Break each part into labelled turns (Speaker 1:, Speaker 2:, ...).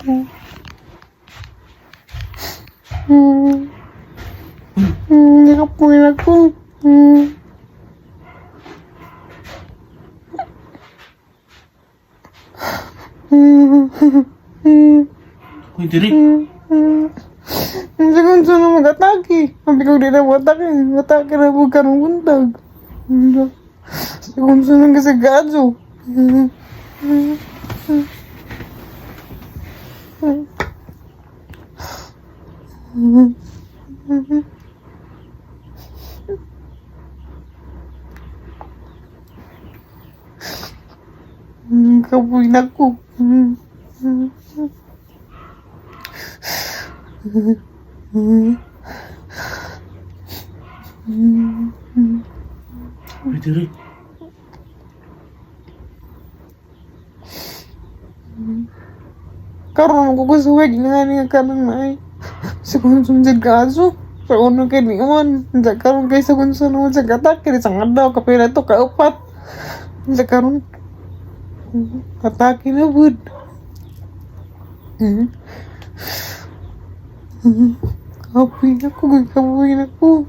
Speaker 1: ko. Hmm. Kapoy na ko.
Speaker 2: Uy, diri.
Speaker 1: Sa kung saan na mag-atake. Sabi ko, di na mag-atake. Mag-atake na po karong buntag. Sa kung saan na kasi gadyo. Kapoy na ko.
Speaker 2: Uy, diri.
Speaker 1: Karon ko kusuwag nga ni nga kanang naay. Sa kung sunod kaso. Sa uno kay ni man. Sa karon kay sa kung sunod sa atake sa adlaw kapila to kaupat. Sa karon atake na bud. Kapoy na ko, kapoy na ko.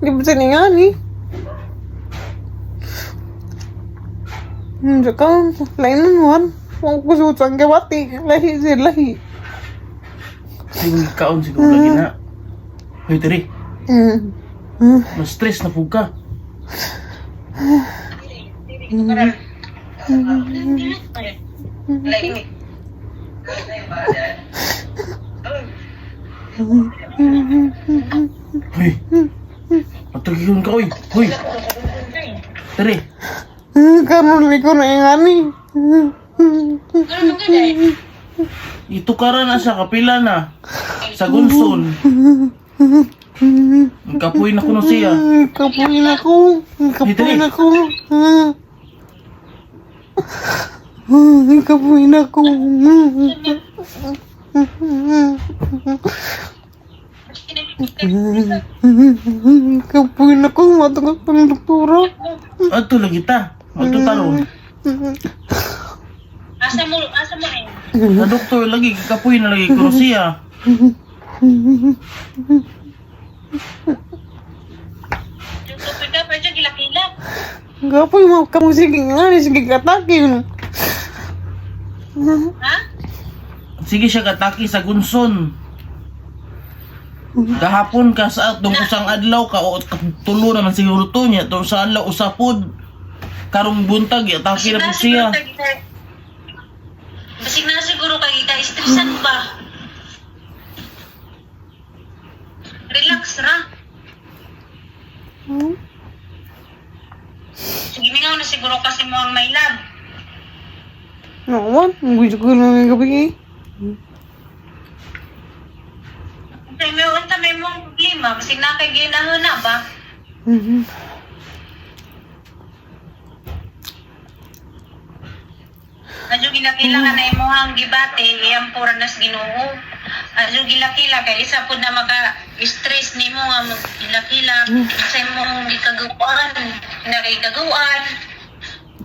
Speaker 1: Di ba siya ni? Saka, lain na naman. Huwag ko sa utang kawati. Lahi siya, lahi.
Speaker 2: Siguro kaon siguro lagi na. Uy, diri. Ma-stress na pug ka. Uy. Matugyon ka, uy. Uy. Diri.
Speaker 1: Karon ko na yung ani.
Speaker 2: Itukaran na siya, kapila na. Sa gunson. Ang kapoy na kuno siya.
Speaker 1: Kapoy na ko. Kapoy na ko. Kapoy na ko. Kapoy na ko. Matungkol pang doktora.
Speaker 2: Ato lagi ta. Ato taron.
Speaker 3: Asa mo rin?
Speaker 2: Sa doktor lagi, kapoy na lagi kuno siya.
Speaker 3: Yung tupid ka, pwede gilak-gilak.
Speaker 1: Kapoy mo. Kamu sige nga. Sige katake.
Speaker 3: Ha?
Speaker 2: Sige siya kataki sa gunson. Gahapon ka sa atong usang adlaw ka o tulo naman siguro to niya tong sa adlaw usapod karong buntag atake na po siya.
Speaker 3: Basig na siguro kay kita, stressan ba? Relax ra. Sige, mingaw na siguro kasi mo ang may love.
Speaker 1: No, man. Gusto ko na yung gabi eh.
Speaker 3: Unsa may unsa may mong problema, basig na kay ginahuna ba? Adyo gilakila ka na imuhang gibati, iyang pura nas Ginoo. Adyo gilakila kay isa pud na maka stress nimo nga gilakila sa imong gikaguan, nakikaguan.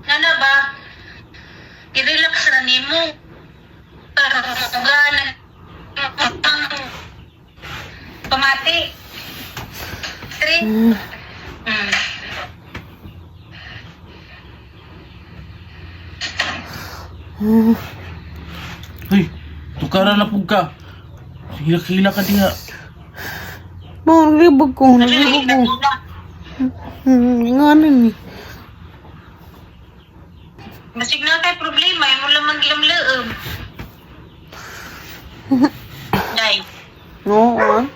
Speaker 3: Nga na ba? I-relax ra nimo. Karugan ang pamati. Three.
Speaker 2: Hoy, tukaran na pug ka. Hila-hila ka diha.
Speaker 1: No, naglibog ko. Naglibog ko. Nga na ni.
Speaker 3: Basig na kay problema, imo lamang gilamleom. Day,
Speaker 1: No, man.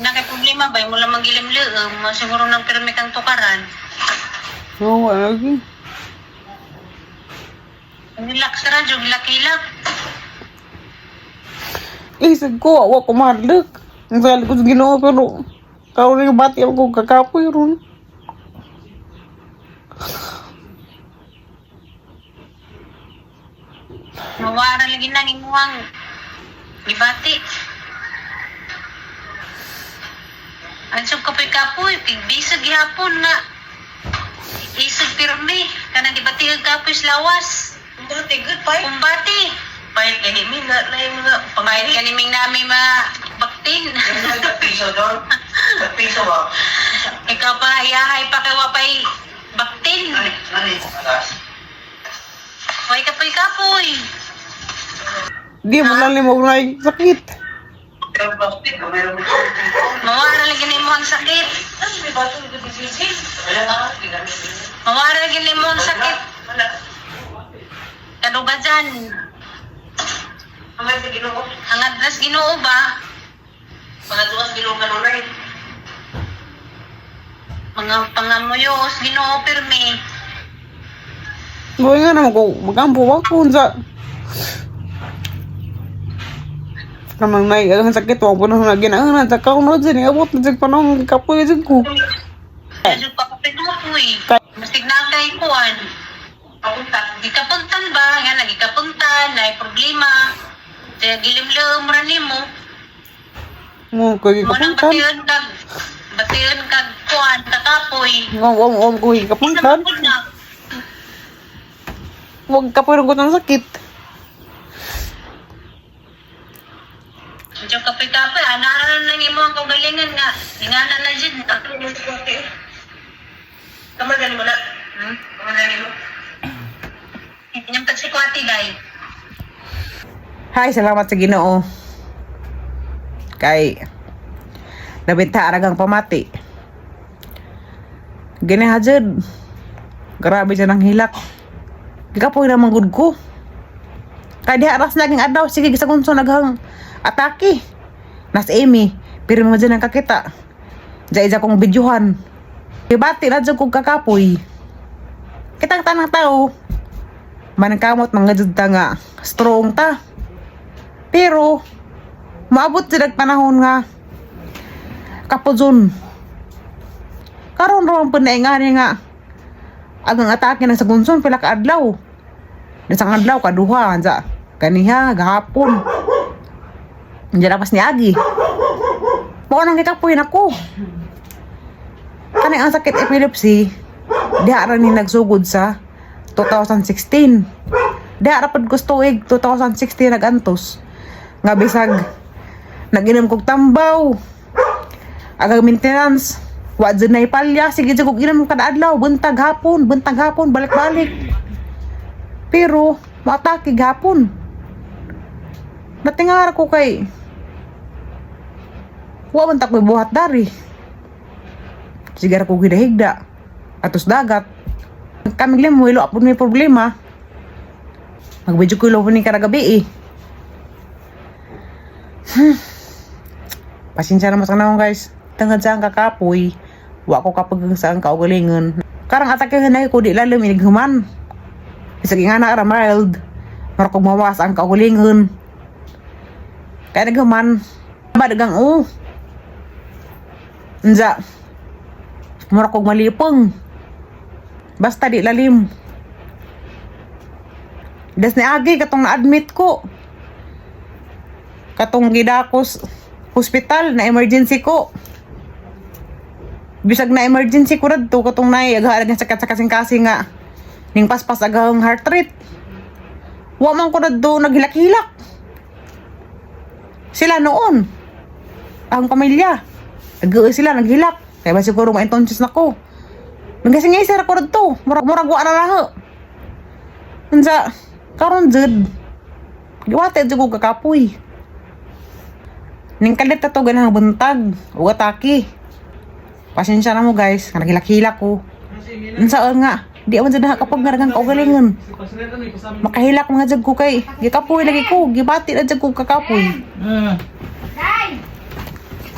Speaker 3: na kay problema ba imo lamang gilamleom, siguro nang pirmi kang tukaran.
Speaker 1: No, wala lagi.
Speaker 3: Relax ra jud lakilak.
Speaker 1: Isig ko, awa ko mahadlok. Ang sali ko sa Ginoo pero karon yung bati ako kakapoy ron.
Speaker 3: Mawara lagi nang imuhang gibati. Ang kapoy-kapoy, pigbisag gihapon nga. Isog pirmi, kanang di ba tigag kapoy sa lawas.
Speaker 4: Dati, good fight.
Speaker 3: Kumbati.
Speaker 4: Fight gani mi na na yung mga
Speaker 3: Pangayit ka ni nami mga baktin.
Speaker 4: Piso doon. Piso ba?
Speaker 3: Ikaw pa, iyahay pa kay wapay baktin.
Speaker 4: Ay, alas.
Speaker 3: Way kapoy-kapoy.
Speaker 1: Di mo lalim og nay sakit.
Speaker 4: Pero plastic, meron mo.
Speaker 3: Mawara lagi ni mo ang sakit.
Speaker 4: Ano, may bato dito sa Wala na, ginamit.
Speaker 3: Mawara lagi ni mo ang sakit.
Speaker 4: Wala.
Speaker 3: Kano ba dyan?
Speaker 4: Hanggang sa Ginoo.
Speaker 3: Ang atras Ginoo ba?
Speaker 4: Mga tuwas Ginoo kanunay.
Speaker 3: Mga pangamuyos Ginoo pirmi.
Speaker 1: Boy nga naman ko magampo wa ko unsa. Kamang nay ang sakit wa po na ginaan sa kaon ro dyan abot na jud panong kapoy jud ko.
Speaker 3: Medyo pa kapoy. Masig na kay kuan.
Speaker 4: Papunta.
Speaker 3: Gikapuntan ba? Nga nagikapuntan, na problema. Kaya gilimlim ra nimo.
Speaker 1: Mo ko
Speaker 3: Mo nang
Speaker 1: gikapuntan.
Speaker 3: bation kag kuan kakapoy.
Speaker 1: Ngom om om ko gikapuntan.
Speaker 3: Isa man na.
Speaker 1: Wag kapoy ro ko ng sakit.
Speaker 3: Medyo kapoy-kapoy, anaran lang imo ang kaugalingan nga. Ingana na jud.
Speaker 4: Kamal gani mo na.
Speaker 3: Hmm?
Speaker 4: Kamal gani mo.
Speaker 3: Inyong tagsikwati day.
Speaker 1: Hi, salamat sa Ginoo. Kay nabenta aragang pamati. Gini hajud. Grabe siya ng hilak. Gikapoy naman gud ko. Kay diha ras naging adlaw sige sa kunso naghang atake. Nas Amy, pero mo dyan ang kakita. Diya isa kong videohan. Ibati na dyan kong kakapoy. Kitang tanang tao. Manangkamot mga jud ta nga strong ta. Pero maabot sila panahon nga kapuzon. Karon ra man pud naingani nga ang atake ng sagunson pila ka adlaw. Isang adlaw kaduha ansa kaniha gahapon. Diyan pas ni Agi. Mao nang gikapoy nako. Kani ang sakit epilepsy, diha ra ni nagsugod sa 2016. Diha ra pud gusto tuig 2016 nagantos. Nga bisag nag-inom kog tambaw. Agag maintenance. Wa jud nay palya sige jud kog inom kada adlaw, buntag hapon, balik-balik. Pero maatake gapon. Natingara ko kay wa man ta ko'y buhat dari. Sigara ko gidahigda. Atos dagat. Kami lang mo ilo apon may problema. Magbidyo ko ilo ni karagabi eh. Pasensya na mas kanahon guys. Tangad sa ang kakapoy. Wa ko kapag sa ang kaugalingon. Karang atake na ko di lalim inighuman. Bisag nga na ra mild. Mara kog mawas ang kaugalingon. Kaya naghuman. Badagang o. Unsa. Mura kog malipong. Basta di lalim. Das ni Agi katong na-admit ko. Katong gidakos hospital na emergency ko. Bisag na emergency ko radto katong nay agharan nga sakit sa kasing-kasing nga ning paspas agahang heart rate. Wa man ko radto naghilak-hilak. Sila noon. Ang pamilya. Nag sila naghilak. Kaya ba siguro ma-intonsis na ko. Nagasingay ko radto. Murag murag wa na laho. Unsa karon jud. Giwate jud ko kakapoy. Ning kalit to ganang buntag ug atake. Pasensya na mo guys, nga naghilak-hilak ko. Unsa nga, di man jud na kapag nga kaugalingon. Makahilak mga jud ko kay gikapoy lagi ko, gibati na jud ko kakapoy.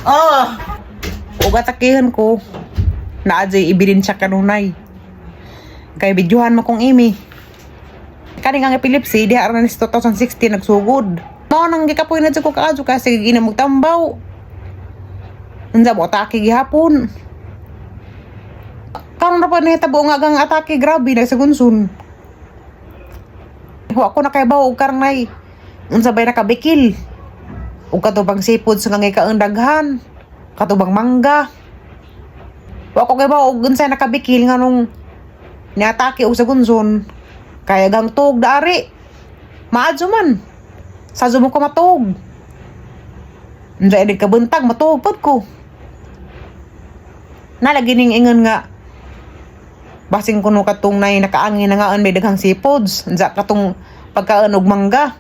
Speaker 2: Oh!
Speaker 1: Ug atakihan ko. Naa jay ebidensya kanunay. Kay videohan mo kong imi. Kani nga epilepsy diha ra ni sa 2016 nagsugod. Mao nang gikapoy na jud ko kaadyo kasi giginam og tambaw. Unsa mo atake gihapon. Karon ra pa nahitabo nga ang atake grabe na sa gunsun. Wa ko nakaibaw og karnay. Unsa bay nakabikil? Ug katubang seafood sa nga kaang daghan. Katubang mangga. Wa ko kay ba og unsay nakabikil nga nung niatake og sa gunson. Kaya gang tuog daari. Maadyo man. Sa mo ko matuog. Unsa inig kabuntag matuog pod ko. Nalagi ning ingon nga basing kuno katong nay nakaangin na ngaon may daghang seafoods. Unsa katong pagkaon og mangga.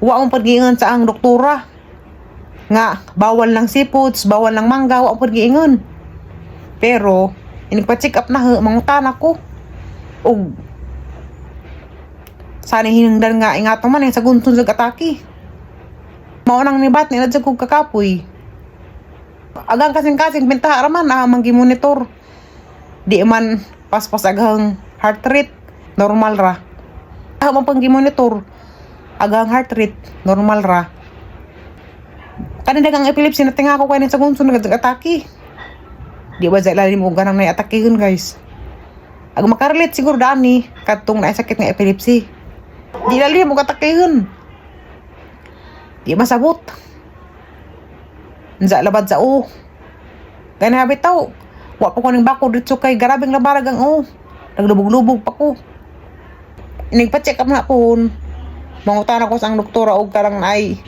Speaker 1: Wa mo pud giingon sa ang doktora nga bawal ng seafoods, bawal ng mangga, wa mo pud giingon. Pero inig pa-check up na ho, mangutana ko. Og sana hinungdan nga ingato man eh, sa gunton sa atake. Mao nang nibat ni nadya kog kakapoy. Agang kasing-kasing bintaha ra man ah, mang monitor. Di man paspas agang heart rate normal ra. Ah, man pang monitor agang heart rate normal ra. Kanina kang epilepsy na tinga ko kay sa gunson nag-atake. Di ba sa ilalim og ganang nay atakehon, guys. Ag makarelate siguro dani kadtong naay sakit nga epilepsy. Di lalim og atakehon. Di masabot. Unsa labad sa o. Gani bitaw. Wa pa ko ning bako dito kay grabeng labarag ang o. Naglubog-lubog pa ko. Inig pa-check up na po. Mangutan ako sa ang doktora og karang ay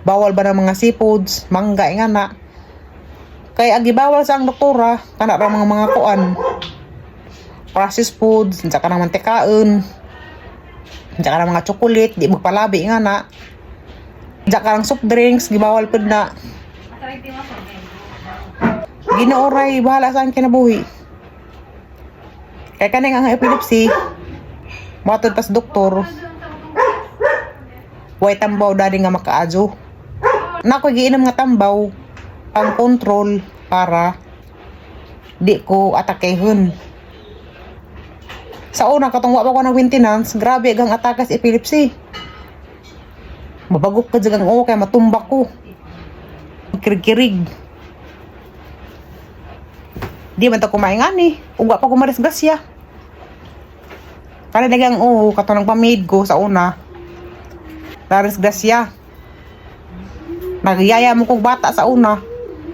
Speaker 1: bawal ba ng mga seafoods, mangga nga na. Kay ang gibawal sa ang doktora kana ra mga kuan. Processed foods, unsa ka nang mantekaon. Unsa ka nang mga chocolate, di magpalabi nga na. Unsa ka nang soft drinks, gibawal pud na. Ginoo ray bahala sa ang kinabuhi. Kay kaning ang epilepsy, matod pas doktor, way tambaw dali nga makaadyo. Nako giinom nga tambaw pang control para di ko atakehon. Sa una katong wa pa ko nag maintenance, grabe ang atake sa epilepsy. Mabagok ka dyan ang oo kay matumba ko. Kirig-kirig. Di man ta kumain ani. Ug wa pa ko marisgrasya. Para nagang oo katong nagpa-maid ko sa una. Narisgrasya. Nagyaya mo kog bata sa una.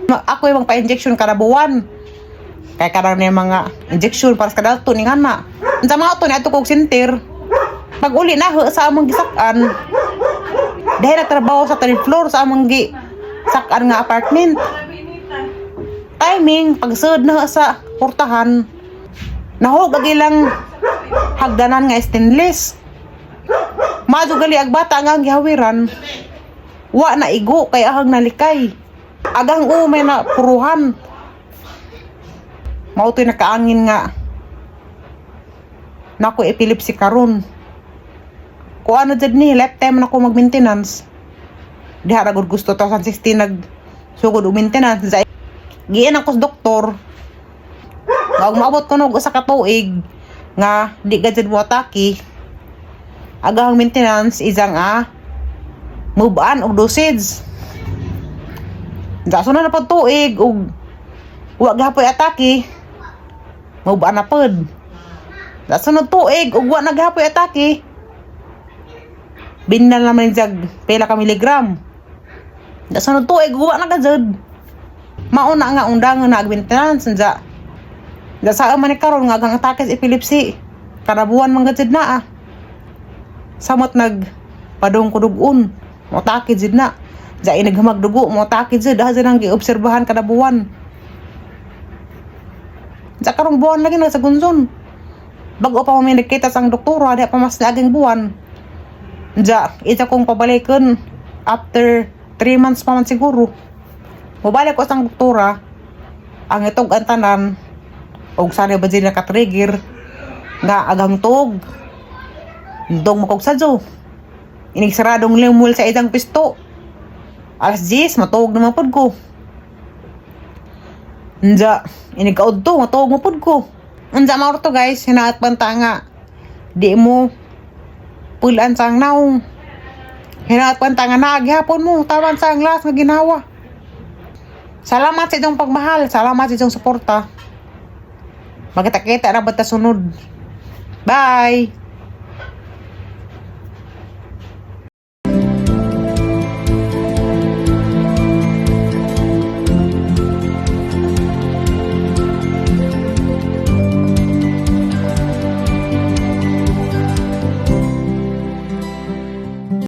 Speaker 1: Ako yung magpa-injection kada buwan. Kaya karang na yung mga injection para sa kadalto ni nga. Unsa mga to ni ato kog center. Pag uli na ho, sa among gisakan. Dahil nagtrabaho sa third floor sa among gi sakan nga apartment. Timing pagsud na ho sa portahan. Nahog ang ilang hagdanan nga stainless. Maadto gali ag bata nga ang gihawiran. Wa na igo kay ahang nalikay. Agang umay na puruhan. Mao to'y nakaangin nga nako epilepsy karon. Kung ano jud ni lifetime na ko mag-maintenance. Diha ra gud gusto 2016 nag sugod og maintenance. Giin ako sa doktor. Nga og maabot ko nog usa ka tuig nga di ka jud mo atake. Agahang maintenance isang move-an og dosage. Sa na na pud tuig og wa gapoy atake. Move-an na pod. Sa sunod tuig ug wa naghapoy atake. Binal naman jag pila ka miligram. Sa sunod tuig ug wa na ka jud. Mauna nga undangan na ag maintenance unsa. Da sa man ni karon nga ang atake sa epilepsy. Kada buwan man gud na ah. Samot nag padong kudugon. Mo atake jud na. Diya inaghamag dugo, mo atake jud. Daha jud ang giobserbahan kada buwan. Sa karong buwan lagi na sa gunson. Bago pa may nagkita sa ang doktora, di pa mas laging buwan. Diya, isa kong pabalikan after 3 months pa man siguro. Mubalik ko sa ang doktora, ang itong antanan, og sana ba din nakatrigger, nga agang tug. Dong makog sadyo. Inig saradong limul sa isang pisto. Alas 10, matuog naman pod ko. Unja, inig kaudto, matuog mo pod ko. Unja mao to, guys, hinaat banta nga. Di mo pulan sa ang naong. Hinaat banta nga naghapon mo, tawan sa ang las nga ginawa. Salamat sa inyong pagmahal, salamat sa inyong suporta. Magkita-kita na ba ta sunod. Bye!